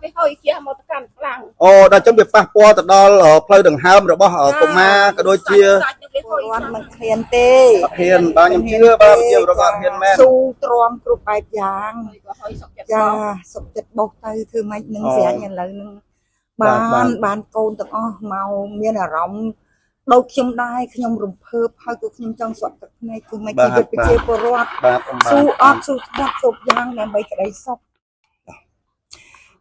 គេហុយជះមកកាន់ខ្លាំង អូដល់ចឹងវាប៉ះពាល់ទៅដល់ផ្លូវដង្ហើមរបស់កុមារក៏ដូចជា សាច់នឹងគេហុយ គាត់មិនឃ្លានទេ អត់ហ៊ានបាទខ្ញុំជឿបាទប្រជាពលរដ្ឋអត់ហ៊ានមែន ស៊ូទ្រាំគ្រប់បែបយ៉ាង ក៏ហុយសុកចិត្ត ចាសុខចិត្តបោះទៅធ្វើម៉េចនឹង អូ ស្រាញ់ឥឡូវនឹង បាទ បា បាទ នបានកូនទាំងអស់មកមានអារម្មណ៍ដូចខ្ញុំដែរខ្ញុំរំភើបហើយក៏ខ្ញុំចង់ស្រក់ទឹកភ្នែកគឺមិនជីវិតប្រជាពលរដ្ឋ បាទអ៊ំបាទ ស៊ូអត់ស៊ូស្ដាប់គ្រប់យ៉ាងដើម្បីក្តីសុខ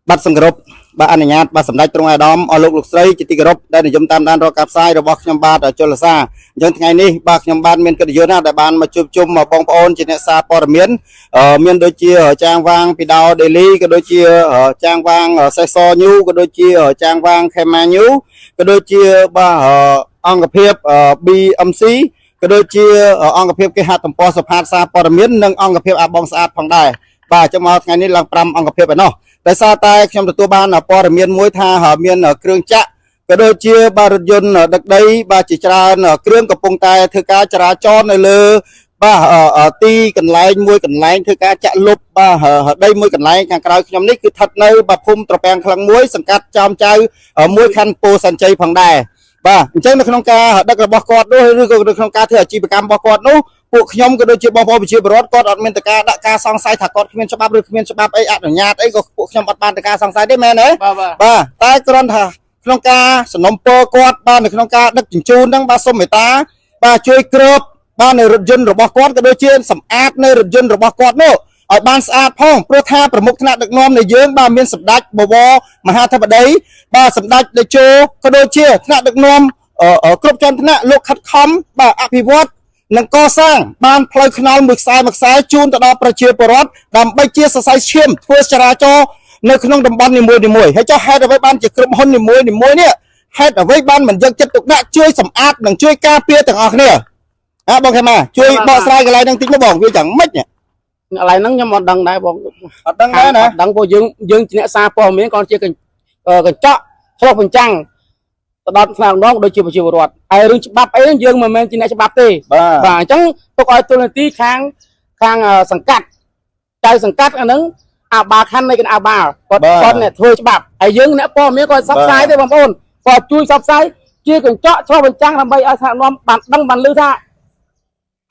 បាទសង្គ្រប់បាទអនុញ្ញាតបាទសម្ដេចទ្រង់អាដាមអស់លោកលោកស្រីជាទីគោរពដែលនិយមតាមដានរាល់ការផ្សាយរបស់ខ្ញុំបាទជលសាអញ្ចឹងថ្ងៃនេះបាទខ្ញុំបាទមានកិត្តិយសណាស់ដែលបានមកជួបជុំបងប្អូនជាអ្នកសារព័ត៌មានមានដូចជាចាងវាងពីដោដេលីក៏ដូចជាចាងវាងសេះសញូក៏ដូចជាចាងវាងខេម៉ាញូក៏ដូចជាបាទអង្គភាព BMC ក៏ដូចជាអង្គភាពគេហទំព័រសុផាតសារព័ត៌មាននិងអង្គភាពអាបងស្អាតផងដែរបាទចឹងមកថ្ងៃនេះឡើង5អង្គភាពឯណោះដោយសារតែខ្ញុំទទួលបានព័ត៌មានមួយថាមានគ្រឿងចាក់ក៏ដូចជាបាទរថយន្តដឹកដីបាទជាច្រើនគ្រឿងកំពុងតែធ្វើការចរាចរណ៍នៅលើបាទទីកន្លែងមួយកន្លែងធ្វើការចាក់លុបបាទដីមួយកន្លែងខាងក្រៅខ្ញុំនេះគឺស្ថិតនៅបាទភូមិត្រពាំងខ្លឹងមួយសង្កាត់ចោមចៅមួយខណ្ឌពោធិ៍សែនជ័យផងដែរបាទអញ្ចឹងនៅក្នុងការដឹករបស់គាត់នោះឬក៏នៅក្នុងការធ្វើអាជីវកម្មរបស់គាត់នោះពួកខ្ញុំក៏ដូចជាបងប្អូនប្រជាពលរដ្ឋគាត់អត់មានតការដាក់ការសង្ស័យថាគាត់គ្មានច្បាប់ឬគ្មានច្បាប់អីអនុញ្ញាតអីក៏ពួកខ្ញុំអត់បានតការសង្ស័យទេមែនទេ បាទបាទ បាទតែគ្រាន់ថាក្នុងការសំណុំពរគាត់បាទនៅក្នុងការដឹកជញ្ជូនហ្នឹងបាទសូមមេត្តាបាទជួយគ្របបាទនៅរថយន្តរបស់គាត់ក៏ដូចជាសម្អាតនៅរថយន្តរបស់គាត់នោះឲ្យបានស្អាតផងព្រោះថាប្រមុខថ្នាក់ដឹកនាំនៃយើងបាទមានសម្ដេចបវរមហាធិបតីបាទសម្ដេចតេជោក៏ដូចជាថ្នាក់ដឹកនាំគ្រប់ជាន់ថ្នាក់លោកខិតខំបាទអភិវឌ្ឍនិងកសាងបានផ្លូវថ្នល់មួយខ្សែមួយខ្សែជូនទៅដល់ប្រជាពលរដ្ឋដើម្បីជាសរសៃឈាមធ្វើចរាចរណ៍នៅក្នុងតំបន់នីមួយៗហើយចុះហេតុអ្វីបានជាក្រុមហ៊ុននីមួយៗនេះហេតុអ្វីបានមិនយកចិត្តទុកដាក់ជួយសម្អាតនិងជួយការពារទាំងអស់គ្នាហ៎បងខេម៉ាជួយបកស្រាយកន្លែងហ្នឹងតិចមកបងវាយ៉ាងម៉េចនេះ កន្លែងហ្នឹងខ្ញុំអត់ដឹងដែរបង អត់ដឹងដែរណា អត់ដឹងព្រោះយើងយើងជាអ្នកសារព័ត៌មានគាត់ជាកញ្កញ្ចក់ឆ្លុះបញ្ចាំងទៅដល់ថ្នាក់ម្ដងដូចជាប្រជាពលរដ្ឋហើយរឿងច្បាប់អីហ្នឹងយើងមិនមែនជាអ្នកច្បាប់ទេ បាទ បាទអញ្ចឹងទុកឲ្យទូនាទីខាងខាងសង្កាត់ចៅសង្កាត់អាហ្នឹងអាបាលខណ្ឌនៃគណៈអាបាលគាត់គាត់អ្នកធ្វើច្បាប់ហើយយើងអ្នកព័ត៌មានគាត់ផ្សព្វផ្សាយទេបងប្អូនគាត់ជួយផ្សព្វផ្សាយជាកញ្ចក់ឆ្លុះបញ្ចាំងដើម្បីឲ្យថ្នាក់នាំបានដឹងបានឮថា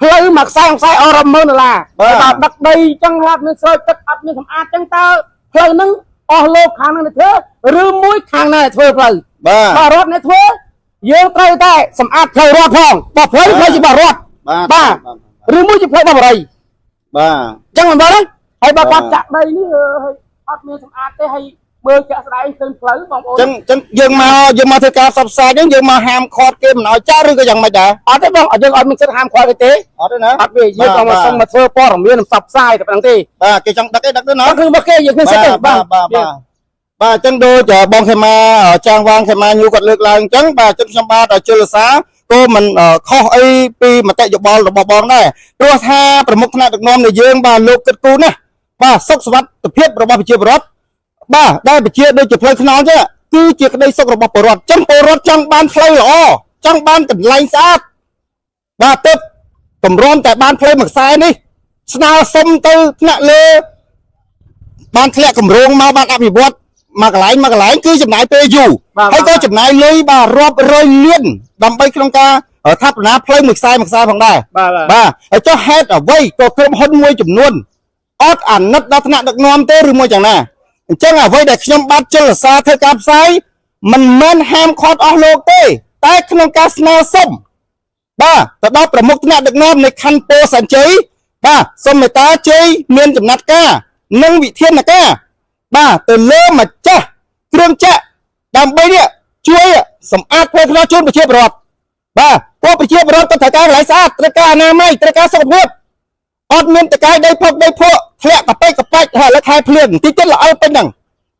ផ្លូវមួយខ្សែមួយខ្សែអស់រាប់ម៉ឺនដុល្លារបាទដឹកដីអញ្ចឹងអត់មានស្រោចទឹកអត់មានសម្អាតអញ្ចឹងតើផ្លូវហ្នឹងអស់លោកខាងហ្នឹងធ្វើឬមួយខាងណាធ្វើផ្លូវ បាទ បើរដ្ឋអ្នកធ្វើយើងត្រូវតែសម្អាតផ្លូវរដ្ឋផងបើផ្លូវផ្លូវជារបស់រដ្ឋ បាទ បាទឬមួយជាផ្លូវរបស់បរិយ បាទ អញ្ចឹងមិនបងទេហើយបើ បាទ គាត់ចាក់ដីនេះហើយអត់មានសម្អាតទេហើយមើលចាក់ស្ដែងឃើញផ្លូវបងប្អូន ចឹងចឹងយើងមកធ្វើការផ្សព្វផ្សាយហ្នឹងយើងមកហាមឃាត់គេមិនឲ្យចាក់ឬក៏យ៉ាងម៉េចដែរ អត់ទេបងយើងអត់មានសិទ្ធិហាមឃាត់គេទេ អត់ទេណា អត់ទេយើងក៏មកសុំមកធ្វើព័ត៌មានផ្សព្វផ្សាយតែប៉ុណ្្នឹងទេ បាទគេចង់ដឹកអីដឹកទៅណា អត់គឺមកគេយើងគ្មានសិទ្ធិទេ បាទបាទបាទបាទអញ្ចឹងដូចបងខេម៉ាចាងវាងខេម៉ាញូគាត់លើកឡើងអញ្ចឹងបាទអញ្ចឹងខ្ញុំបាទជលសាក៏មិនខុសអីពីមតិយោបល់របស់បងដែរព្រោះថាប្រមុខថ្នាក់ដឹកនាំនៃយើងបាទលោកគិតគូរណាស់បាទសុខសុវត្ថិភាពរបស់ប្រជាពលរដ្ឋបាទដែលប្រជាដូចជាផ្លូវថ្នល់ចឹងគឺជាក្តីសុខរបស់ពលរដ្ឋអញ្ចឹងពលរដ្ឋចង់បានផ្លូវល្អចង់បានកន្លែងស្អាតបាទទើបតម្រាំតែបានផ្លូវមួយខ្សែនេះស្នើសុំទៅថ្នាក់លើ បានធ្លាក់កម្រងមកបានអភិវឌ្ឍមកកន្លែងមកកន្លែងគឺចំណាយពេលយូរហើយក៏ចំណាយលុយបាទរាប់រយលានដើម្បីក្នុងការស្ថាបនាផ្លូវមួយខ្សែមួយខ្សែផងដែរ បាទបាទ បាទហើយចុះហេតុអ្វីក៏ក្រុមហ៊ុនមួយចំនួនអត់អាណិតដល់ថ្នាក់ដឹកនាំទេឬមួយយ៉ាងណាអញ្ចឹងអ្វីដែលខ្ញុំបាទជលសាធ្វើការផ្សាយមិនមែនហាមឃាត់អស់លោកទេ តែក្នុងការស្នើសុំបាទទៅដល់ប្រមុខថ្នាក់ដឹកនាំនៃខណ្ឌពោធិ៍សែនជ័យបាទសូមមេត្តាជួយមានចំណាត់ការនិងវិធានការបាទទៅលើម្ចាស់គ្រឿងចាក់ដើម្បីនេះជួយសម្អាតផ្លូវថ្នល់ជូនប្រជាពលរដ្ឋបាទពួកប្រជាពលរដ្ឋក៏ត្រូវការកន្លែងស្អាតត្រូវការអនាម័យត្រូវការសុខភាពអត់មានតកាយដីផុកដីភក់ធ្លាក់កប៉ិកកប៉ាច់ហើយឥឡូវខែភ្លៀងបន្តិចទៀតល្អិលពេញហ្នឹង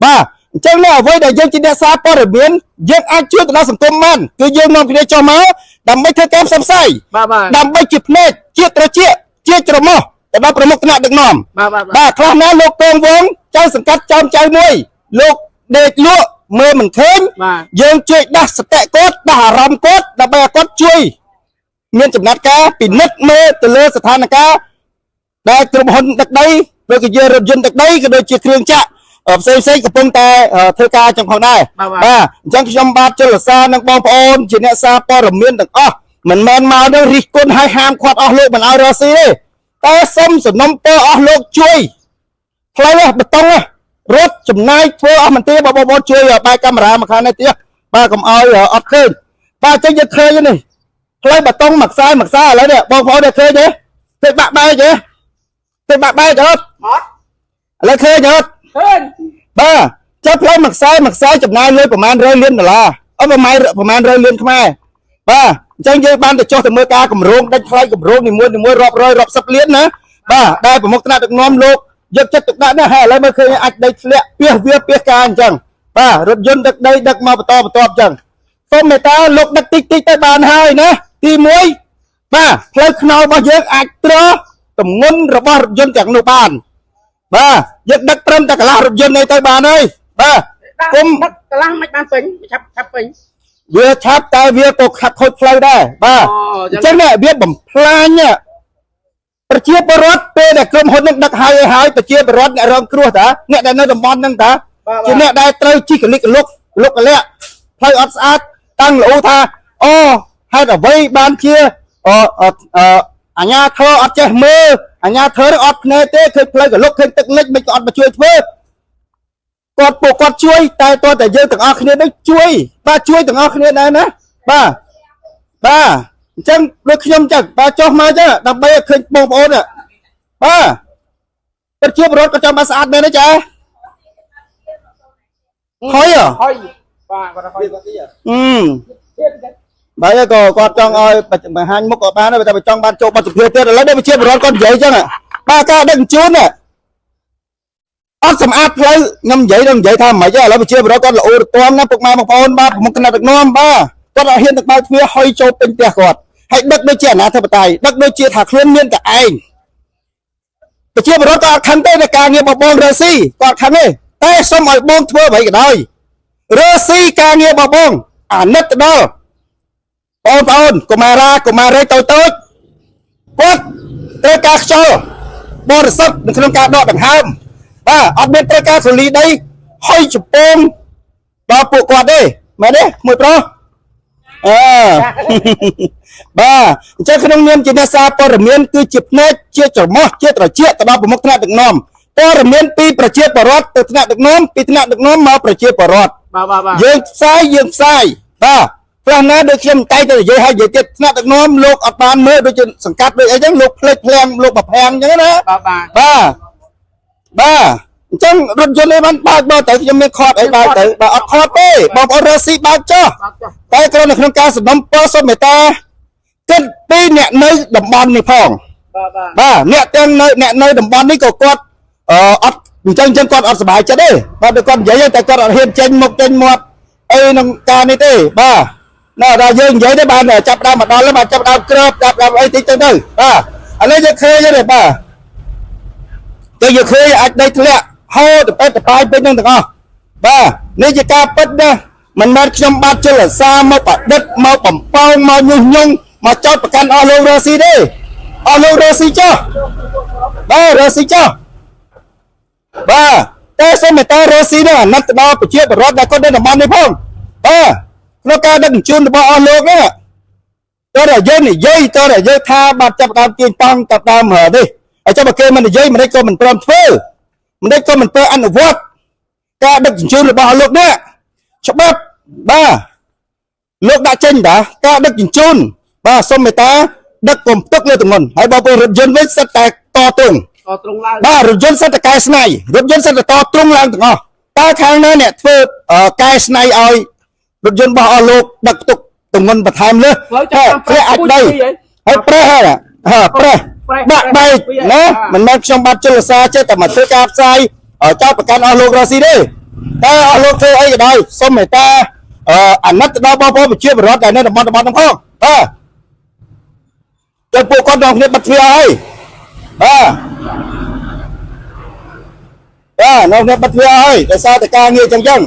បាទអញ្ចឹងនៅអ្វីដែលយើងជាអ្នកសារព័ត៌មានយើងអាចជួយទៅដល់សង្គមបានគឺយើងនាំគ្នាចុះមកដើម្បីធ្វើការផ្សព្វផ្សាយ បាទបាទ ដើម្បីជាភ្នែកជាត្រចៀកជាច្រមុះទៅដល់ប្រមុខថ្នាក់ដឹកនាំ បាទបាទ បាទខ្លះណាលោកកងវងចៅសង្កាត់ចោមចៅមួយលោកដេកលក់មើលមិនឃើញ បាទ យើងជួយដាស់សតិគាត់ដាស់អារម្មណ៍គាត់ដើម្បីឲ្យគាត់ជួយមានចំណាត់ការពិនិត្យមើលទៅលើស្ថានភាពដែលក្រុមហ៊ុនដឹកដីឬក៏ជារថយន្តដឹកដីក៏ដូចជាគ្រឿងចាក់ ផ្សេងផ្សេងៗកំពុងតែធ្វើការចឹងផងដែរ បាទបាទ បាទអញ្ចឹងខ្ញុំបាទជលសានិងបងប្អូនជាអ្នកសារព័ត៌មានទាំងអស់មិនមែនមកនឹងរិះគន់ឲ្យហាមឃាត់អស់លោកមិនឲ្យរកស៊ីទេតែសុំសំណុំពរអស់លោកជួយផ្លូវនេះបេតុងនេះរត់ចំណាយធ្វើអស់មន្ទីរបងប្អូនជួយបែកកាមេរ៉ាមកខាងនេះទៀតបាទកុំឲ្យអត់ឃើញបាទអញ្ចឹងយើងឃើញនេះផ្លូវបេតុងមួយខ្សែមួយខ្សែឥឡូវនេះបងប្អូនដែលឃើញទេឃើញបាក់បែកទេឃើញបាក់បែកអត់ អត់ ឥឡូវឃើញអត់ ឃើញ បាទចាប់ផ្លូវមួយខ្សែមួយខ្សែចំណាយលុយប្រហែល100លានដុល្លារអត់ប្រហែល100លានខ្មែរបាទអញ្ចឹងយើងបានទៅចុះទៅមើលការគម្រោងដាច់ថ្លៃគម្រោងនីមួយៗរាប់រយរាប់សិបលានណាបាទដែលប្រមុខថ្នាក់ដឹកនាំលោកយកចិត្តទុកដាក់ណាស់ហើយឥឡូវមើលឃើញអាចដីធ្លាក់ពាសវាពាសការអញ្ចឹងបាទរថយន្តដឹកដីដឹកមកបន្តបន្ទាប់អញ្ចឹងសូមមេត្តាលោកដឹកតិចតិចទៅបានហើយណាទី1បាទផ្លូវថ្នល់របស់យើងអាចទ្រទម្ងន់របស់រថយន្តទាំងនោះបានបាទយើងដឹកត្រឹមតែកន្លះរថយន្តនេះទៅបានហើយបាទ គុំដឹកកន្លះមិនបានពេញឆាប់ឆាប់ពេញ វាឆាប់តែវាក៏ខាត់ខូចផ្លូវដែរបាទ អូ អញ្ចឹងនេះវាបំផ្លាញប្រជាពលរដ្ឋពេលដែលក្រុមហ៊ុននឹងដឹកហើយឲ្យហើយប្រជាពលរដ្ឋអ្នករងគ្រោះតាអ្នកដែលនៅតំបន់ហ្នឹងតាជាអ្នកដែលត្រូវជីកលិកលុកលុកកលាក់ផ្លូវអត់ស្អាតតាំងលោថាអូហេតុអ្វីបានជាអអអាញាធរអត់ចេះមើលអាញាធរអត់ភ្នែកទេឃើញផ្លូវកលុកឃើញទឹកលិចមិនក៏អត់មកជួយធ្វើគាត់ពួកគាត់ជួយតែតើតែយើងទាំងអស់គ្នានឹងជួយបាទជួយទាំងអស់គ្នាដែរណាបាទបាទអញ្ចឹងដូចខ្ញុំអញ្ចឹងបាទចុះមកអញ្ចឹងដើម្បីឲ្យឃើញបងប្អូនបាទប្រជាពលរដ្ឋក៏ចង់បានស្អាតមែនទេចាហើយ ហើយបាទគាត់ហើយ អឺបាទក៏គាត់ចង់ឲ្យបង្ហាញមុខក៏បានដែរតែបើចង់បានចូលបទវិភាគទៀតឥឡូវនេះប្រជាពលរដ្ឋគាត់និយាយអញ្ចឹងបាទការដឹកជញ្ជូនអត់សម្អាតផ្លូវខ្ញុំនិយាយដល់និយាយថាមិនខ្មិចទេឥឡូវប្រជាពលរដ្ឋគាត់ល្អរទាំណាពុកម៉ែបងប្អូនបាទប្រមុខគណៈដឹកនាំបាទគាត់អត់ហ៊ានទៅបើកទ្វារហុយចូលពេញផ្ទះគាត់ហើយដឹកដូចជាអាណាធិបតេយ្យដឹកដូចជាថាខ្លួនមានតែឯងប្រជាពលរដ្ឋក៏អត់ខឹងទេในការងាររបស់បងរស៊ីគាត់ខឹងទេតែសូមឲ្យបងធ្វើអ្វីក៏ដោយរស៊ីការងាររបស់បងអាណិតទៅដល់បងប្អូនកុមារាកុមារីតូចតូចគាត់ត្រូវការខ្យល់បរិសុទ្ធនៅក្នុងការដកដង្ហើមបាទអត់មានត្រូវការធូលីដីហុយចំពងដល់ពួកគាត់ទេមែនទេមួយប្រុសអឺ បាទអញ្ចឹងក្នុងនាមជាអ្នកសារព័ត៌មានគឺជាភ្នែកជាច្រមុះជាត្រចៀកទៅដល់ប្រមុខថ្នាក់ដឹកនាំព័ត៌មានពីប្រជាពលរដ្ឋទៅថ្នាក់ដឹកនាំពីថ្នាក់ដឹកនាំមកប្រជាពលរដ្ឋ បាទបាទបាទ យើងផ្សាយយើងផ្សាយបាទខ្លះណាដូចខ្ញុំតែងតែនិយាយឲ្យនិយាយទៀតថ្នាក់ដឹកនាំលោកអត់បានមើលដូចជាសង្កាត់ដូចអីចឹងលោកភ្លេចភ្លាំងលោកប្រភាំងចឹងណា បាទបាទ បាទបាទអញ្ចឹងរថយន្តនេះបានបើកបើទៅខ្ញុំមានខតអីបើកទៅបាទអត់ខតទេបងប្អូនរកស៊ីបើកចុះ បាទចុះ តែគ្រាន់តែក្នុងការសំណុំពរសូមមេត្តាគិតពីអ្នកនៅតំបន់នេះផង បាទបាទ បាទអ្នកទាំងនៅអ្នកនៅតំបន់នេះក៏គាត់អឺអត់អញ្ចឹងអញ្ចឹងគាត់អត់សប្បាយចិត្តទេបាទដូចគាត់និយាយតែគាត់អត់ហ៊ានចេញមុខចេញមាត់អីក្នុងការនេះទេបាទណែដល់យើងនិយាយទេបានចាប់ដើមមកដល់ហើយបាទចាប់ដើមក្របចាប់ដើមអីតិចទៅទៅបាទឥឡូវយើងឃើញទេបាទទៅយើងឃើញអាចដីធ្លាក់ហូរទៅពេតទៅបាយពេញនឹងទាំងអស់បាទនេះជាការពិតណាមិនមែនខ្ញុំបាទជលសាមកបដិទ្ធមកបំពងមកញុះញង់មកចោតប្រកាន់អស់លោករស់ស៊ីទេអស់លោករស់ស៊ីចុះបាទរស់ស៊ីចុះបាទតែសូមមេត្តារស់ស៊ីនេះអាណិតទៅដល់ប្រជាពលរដ្ឋដែលគាត់នៅតំបន់នេះផងបាទក្នុងការដឹកជញ្ជូនរបស់អស់លោកនេះតើតែយើងនិយាយតើតែយើងថាបាទចាប់ផ្ដើមទាញតង់ចាប់ផ្ដើមនេះហើយចាំបើគេមិននិយាយមិនក៏មិនព្រមធ្វើមិនក៏មិនព្រមអនុវត្តការដឹកជញ្ជូនរបស់អស់លោកនេះច្បាប់បាទលោកដាក់ចេញតាការដឹកជញ្ជូនបាទសូមមេត្តាដឹកកុំផ្ទុកលើទម្ងន់ហើយបើពលរថយន្តវិញសិតតែតទង តត្រង់ឡើង បាទរថយន្តសិតតែកែស្នៃរថយន្តសិតតែតទ្រង់ឡើងទាំងអស់តើខាងណាអ្នកធ្វើកែស្នៃឲ្យរថយន្តរបស់អស់លោកដឹកផ្ទុកទម្ងន់បន្ថែមលើស ផ្លូវចាំ ធ្លាក់អាចដីហើយប្រេះហើយហ่าប្រេះបាក់បែកណាមិនមែនខ្ញុំបាទជលសាចេះតែមកធ្វើការផ្សាយចោតប្រកាន់អស់លោករស់ស៊ីទេតែអស់លោកធ្វើអីក៏ដោយសូមមេត្តាអាណិតទៅដល់បងប្អូនប្រជាពលរដ្ឋដែលនៅតំបន់តំបន់ហ្នឹងផងបាទទៅពួកគាត់នាំគ្នាបិទទ្វារហើយបាទបាទនាំគ្នាបិទទ្វារហើយដោយសារតែការងារចឹងចឹង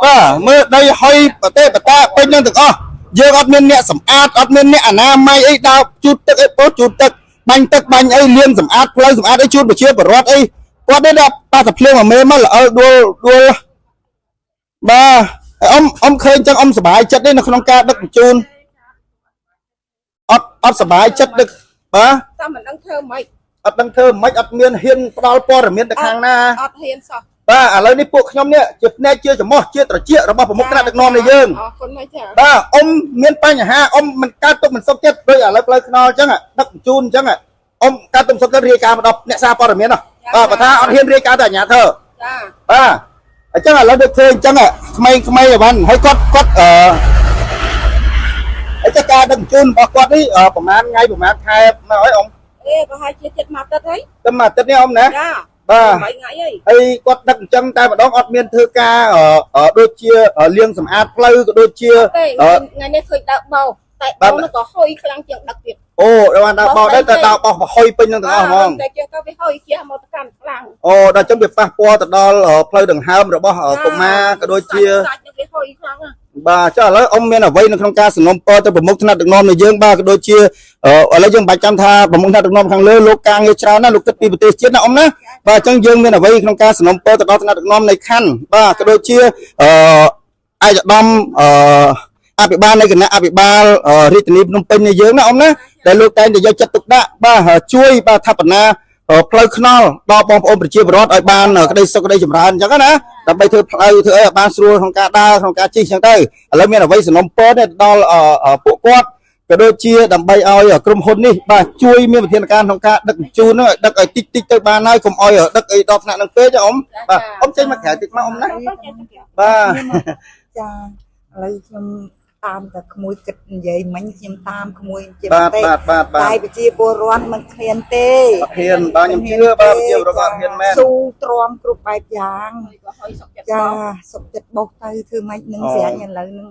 បាទមើលដីហុយប្រទេសបតាពេញនឹងទាំងអស់យើងអត់មានអ្នកសម្អាតអត់មានអ្នកអនាម័យអីដើរជូតទឹកអីពោជូតទឹក បាញ់ទឹកបាញ់អីលាងសម្អាតផ្លូវសម្អាតអីជូនប្រជាពលរដ្ឋអីគាត់នេះដល់ប៉ះតែភ្លៀងមួយមេមកល្អិលដួលដួលបាទហើយអ៊ំអ៊ំឃើញចឹងអ៊ំសប្បាយចិត្តទេនៅក្នុងការដឹកជញ្ជូនអត់អត់សប្បាយចិត្តដឹកបាទ តែមិនដឹងធ្វើម៉េច អត់ដឹងធ្វើម៉េចអត់មានហ៊ានផ្ដល់ព័ត៌មានទៅខាងណា អត់ហ៊ានសោះ បាទឥឡូវនេះពួកខ្ញុំនេះជាភ្នែកជាច្រមុះជាត្រចៀករបស់ប្រមុខថ្នាក់ដឹកនាំនៃយើង អរគុណណាស់ចា បាទអ៊ំមានបញ្ហាអ៊ំមិនកើតទុកមិនសុខចិត្តដូចឥឡូវផ្លូវថ្នល់អញ្ចឹងដឹកជញ្ជូនអញ្ចឹងអ៊ំកើតទុកមិនសុខចិត្តរាយការណ៍មកដល់អ្នកសារព័ត៌មានហ៎បាទបើថាអត់ហ៊ានរាយការណ៍ទៅអាជ្ញាធរ ចា បាទអញ្ចឹងឥឡូវដូចឃើញអញ្ចឹងក្មេងៗអីវ៉ាន់ហើយគាត់គាត់អឺអញ្ចឹងការដឹកជញ្ជូនរបស់គាត់នេះប្រហែលថ្ងៃប្រហែលខែមកហើយអ៊ំ អេប្រហែលជាចិត្តមកទឹកហើយ តែមួយអាទិត្យនេះអ៊ំណា ចា បាទ 8ថ្ងៃហើយ ហើយគាត់ដឹកអញ្ចឹងតែម្ដងអត់មានធ្វើការដូចជាលាងសម្អាតផ្លូវក៏ដូចជា ទេថ្ងៃនេះឃើញដើរបោតែបោនោះក៏ហុយខ្លាំងជាងដឹកទៀត អូដល់បានដើរបោដែរតែដើរបោះហុយពេញនឹងទាំងអស់ហ្មង តែជាងទៅវាហុយជះមកទៅកាន់ខ្លាំង អូដល់អញ្ចឹងវាប៉ះពាល់ទៅដល់ផ្លូវដង្ហើមរបស់កុមារក៏ដូចជា សាច់វាហុយខ្លាំងណាស់ បាទចុះឥឡូវអ៊ំមានអ្វីនៅក្នុងការសំណូមពរទៅប្រមុខថ្នាក់ដឹកនាំនៃយើងបាទក៏ដូចជាឥឡូវយើងមិនបាច់ចាំថាប្រមុខថ្នាក់ដឹកនាំខាងលើលោកការងារច្រើនណាស់លោកគិតពីប្រទេសជាតិណាអ៊ំណាបាទអញ្ចឹងយើងមានអ្វីក្នុងការសំណូមពរទៅដល់ថ្នាក់ដឹកនាំនៃខណ្ឌបាទក៏ដូចជាអឺឯកឧត្តមអឺអភិបាលនៃគណៈអភិបាលរាជធានីភ្នំពេញនៃយើងណាអ៊ំណាដែលលោកតែងតែយកចិត្តទុកដាក់បាទជួយបាទស្ថាបនាផ្លូវថ្នល់ដល់បងប្អូនប្រជាពលរដ្ឋឲ្យបានក្តីសុខក្តីចម្រើនអញ្ចឹងណាដើម្បីធ្វើផ្លូវធ្វើអីឲ្យបានស្រួលក្នុងការដើរក្នុងការជិះអញ្ចឹងទៅឥឡូវមានអ្វីសំណូមពរនេះដល់ពួកគាត់ក៏ដូចជាដើម្បីឲ្យក្រុមហ៊ុននេះបាទជួយមានវិធានការក្នុងការដឹកជញ្ជូនហ្នឹងឲ្យដឹកឲ្យតិចតិចទៅបានហើយកុំឲ្យដឹកអីដល់ថ្នាក់ហ្នឹងពេកអ៊ំបាទអ៊ំចេញមកក្រៅតិចមកអ៊ំណាបាទ ចាឥឡូវខ្ញុំតាមតែក្មួយគិតនិយាយមិញខ្ញុំតាមក្មួយជា បាទ ទេ បាទបាទបាទ តែប្រជាពលរដ្ឋមិនឃ្លានទេ អត់ហ៊ានបាទខ្ញុំជឿបាទប្រជាពលរដ្ឋអត់ហ៊ានមែន ស៊ូទ្រាំគ្រប់បែបយ៉ាង ក៏ហុយសុកចិត្ត ចាសុខចិត្តបោះទៅធ្វើម៉េចនឹង អូ ស្រាញ់ឥឡូវនឹង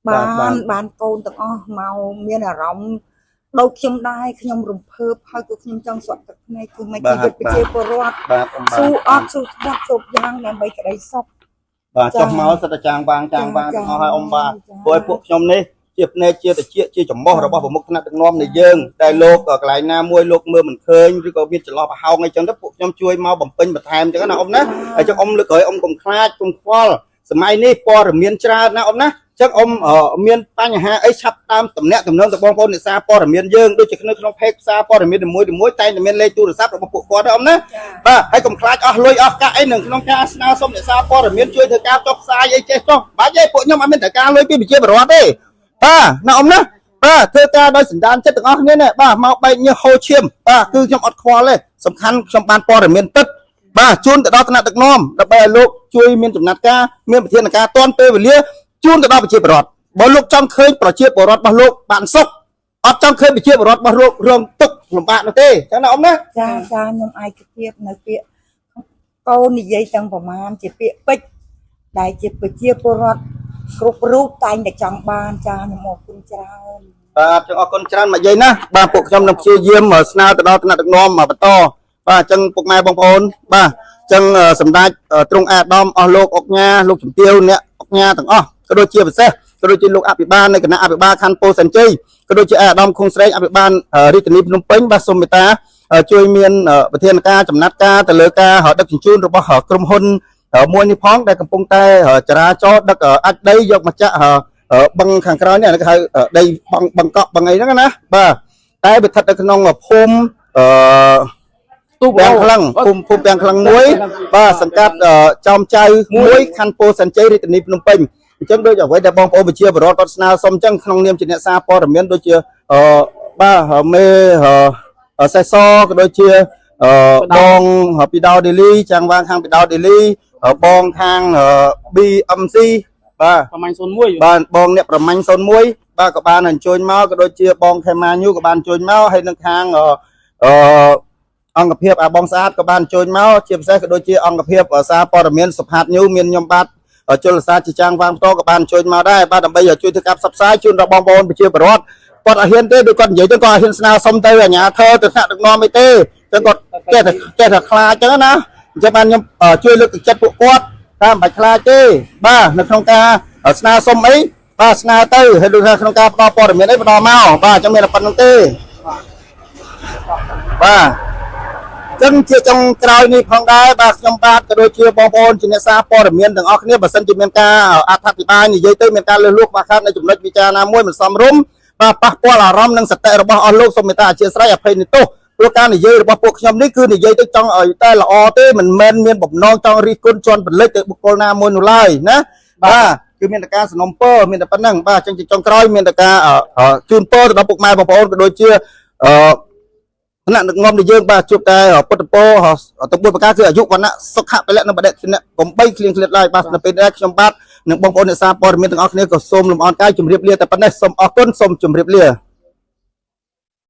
បាទ បាន បាទ បានកូនទាំងអស់មកមានអារម្មណ៍ដូចខ្ញុំដែរខ្ញុំរំភើបហើយក៏ខ្ញុំចង់ស្រក់ទឹកភ្នែកគឺមិនជីវិតប្រជាពលរដ្ឋ បាទអ៊ំបាទ ស៊ូអត់ស៊ូធាត់គ្រប់យ៉ាងដើម្បីក្តីសុខ បាទចុះមកសិតតែចាងវាងចាងវាងទាំងអស់ហើយអ៊ំបាទព្រោះឲ្យពួកខ្ញុំនេះជាភ្នែកជាតិចជាចំោះរបស់ប្រមុខថ្នាក់ដឹកនាំនៃយើងតែលោកកន្លែងណាមួយលោកមើលមិនឃើញឬក៏មានចន្លោះប្រហោងអីចឹងទៅពួកខ្ញុំជួយមកបំពេញបន្ថែមចឹងណាអ៊ំណាហើយចឹងអ៊ំលើកក្រោយអ៊ំកុំខ្លាចកុំខ្វល់សម័យនេះព័ត៌មានច្រើនណាអ៊ំណាចឹងអ៊ំមានបញ្ហាអីឆាប់តាមតំណាក់តំណងទៅបងប្អូនអ្នកសារព័ត៌មានយើងដូចជាក្នុងផេកផ្សារព័ត៌មានមួយមួយតែងតែមានលេខទូរស័ព្ទរបស់ពួកគាត់ដែរអ៊ំណាបាទហើយកុំខ្លាចអស់លុយអស់កាក់អីនឹងក្នុងការស្នើសុំអ្នកសារព័ត៌មានជួយធ្វើការចុះផ្សាយអីចេះចុះបាច់ទេពួកខ្ញុំអត់មានត្រូវការលុយពីប្រជាពលរដ្ឋទេបាទណាអ៊ំណាបាទធ្វើការដោយសន្តានចិត្តទាំងអស់គ្នានេះបាទមកបែកញើសហូរឈាមបាទគឺខ្ញុំអត់ខ្វល់ទេសំខាន់ខ្ញុំបានព័ត៌មានពិតបាទជូនទៅដល់ថ្នាក់ដឹកនាំដើម្បីឲ្យលោកជួយមានចំណាត់ការមានវិធានការទាន់ពេលវេលាជូនទៅដល់ប្រជាពលរដ្ឋបើលោកចង់ឃើញប្រជាពលរដ្ឋរបស់លោកបានសុខអត់ចង់ឃើញប្រជាពលរដ្ឋរបស់លោករងទុក្ខលំបាកនោះទេចឹងណាអ៊ំណា ចាចាខ្ញុំឯកភាពនៅពាក្យកូននិយាយទាំងប្រមាណជាពាក្យពេចន៍ដែលជាប្រជាពលរដ្ឋគ្រប់រូបតែងតែចង់បានចាខ្ញុំអរគុណច្រើន បាទចឹងអរគុណច្រើនមកយាយណាបាទពួកខ្ញុំនឹងព្យាយាមស្នើទៅដល់ថ្នាក់ដឹកនាំបន្តបាទចឹងពុកម៉ែបងប្អូនបាទចឹងសម្ដេចទ្រង់អាដាមអស់លោកអុកញ៉ាលោកជំទាវអ្នកអុកញ៉ាទាំងអស់ក៏ដូចជាពិសេសក៏ដូចជាលោកអភិបាលនៃគណៈអភិបាលខណ្ឌពោធិ៍សែនជ័យក៏ដូចជាអាដាមខុងស្រេងអភិបាលរាជធានីភ្នំពេញបាទសូមមេត្តាជួយមានវិធានការចំណាត់ការទៅលើការដឹកជញ្ជូនរបស់ក្រុមហ៊ុនមួយនេះផងដែលកំពុងតែចរាចរណ៍ដឹកអាចដីយកមកចាក់បឹងខាងក្រោយនេះអានេះគេហៅដីបឹងបឹងកក់បឹងអីហ្នឹងណាបាទតែវាស្ថិតនៅក្នុងភូមិអឺ ទូ ពាំងក្លឹងភូមិភូមិពាំងក្លឹងមួយបាទសង្កាត់ចោមចៅមួយខណ្ឌពោធិ៍សែនជ័យរាជធានីភ្នំពេញអញ្ចឹងដូចអ្វីដែលបងប្អូនប្រជាពលរដ្ឋគាត់ស្នើសុំអញ្ចឹងក្នុងនាមជាអ្នកសារព័ត៌មានដូចជាអឺបាទមេសេសក៏ដូចជាអឺបងពីដោដេលីចាំងវាងខាងពីដោដេលីបងខាង BMC បាទ ប្រមាណ01 បាទបងអ្នកប្រមាញ់01បាទក៏បានអញ្ជើញមកក៏ដូចជាបងខេម៉ាញូក៏បានអញ្ជើញមកហើយនឹងខាងអឺអង្គភាពអាបងស្អាតក៏បានអញ្ជើញមកជាពិសេសក៏ដូចជាអង្គភាពសារព័ត៌មានសុផាតញូមានខ្ញុំបាទជលសាជាចាងវាងផ្ទាល់ក៏បានអញ្ជើញមកដែរបាទដើម្បីជួយធ្វើការផ្សព្វផ្សាយជូនដល់បងប្អូនប្រជាពលរដ្ឋគាត់អត់ហ៊ានទេដូចគាត់និយាយទៅគាត់អត់ហ៊ានស្នើសុំទៅអាជ្ញាធរទៅថ្នាក់ដឹកនាំអីទេចឹងគាត់ចេះតែចេះតែខ្លាចចឹងណាអញ្ចឹងបានខ្ញុំជួយលើកទឹកចិត្តពួកគាត់ថាមិនបាច់ខ្លាចទេបាទនៅក្នុងការស្នើសុំអីបាទស្នើទៅហើយដូចថាក្នុងការផ្ដល់ព័ត៌មានអីផ្ដល់មកបាទអញ្ចឹងមានតែប៉ុណ្្នឹងទេ បាទ បាទចឹងជាចុងក្រោយនេះផងដែរបាទខ្ញុំបាទក៏ដូចជាបងប្អូនជាអ្នកសារព័ត៌មានទាំងអស់គ្នាបើសិនជាមានការអត្ថាធិប្បាយនិយាយទៅមានការលើសលួសខ្វះខាតនៅចំណុចវិចារណាមួយមិនសមរម្យបាទប៉ះពាល់អារម្មណ៍និងសតិរបស់អស់លោកសូមមេត្តាអធិស្ឋានអភ័យទោសព្រោះការនិយាយរបស់ពួកខ្ញុំនេះគឺនិយាយទៅចង់ឲ្យតែល្អទេមិនមែនមានបំណងចង់រិះគន់ជន់ពលិចទៅបុគ្គលណាមួយនោះឡើយណាបាទគឺមានតែការសំណុំពរមានតែប៉ុណ្្នឹងបាទអញ្ចឹងជាចុងក្រោយមានតែការជូនពរទៅដល់ពុកម៉ែបងប្អូនក៏ដូចជាអឺ ថ្នាក់ដឹកនាំនៃយើងបាទជួបតែពុទ្ធពរទាំង4ប្រការគឺអាយុវណ្ណៈសុខៈពលៈនិងបដិជនៈកុំបីឃ្លៀងឃ្លាតឡើយបាទនៅពេលនេះខ្ញុំបាទនិងបងប្អូនអ្នកសារព័ត៌មានទាំងអស់គ្នាក៏សូមលំអរកាយជម្រាបលាតែប៉ុណ្ណេះសូមអរគុណសូមជម្រាបលា។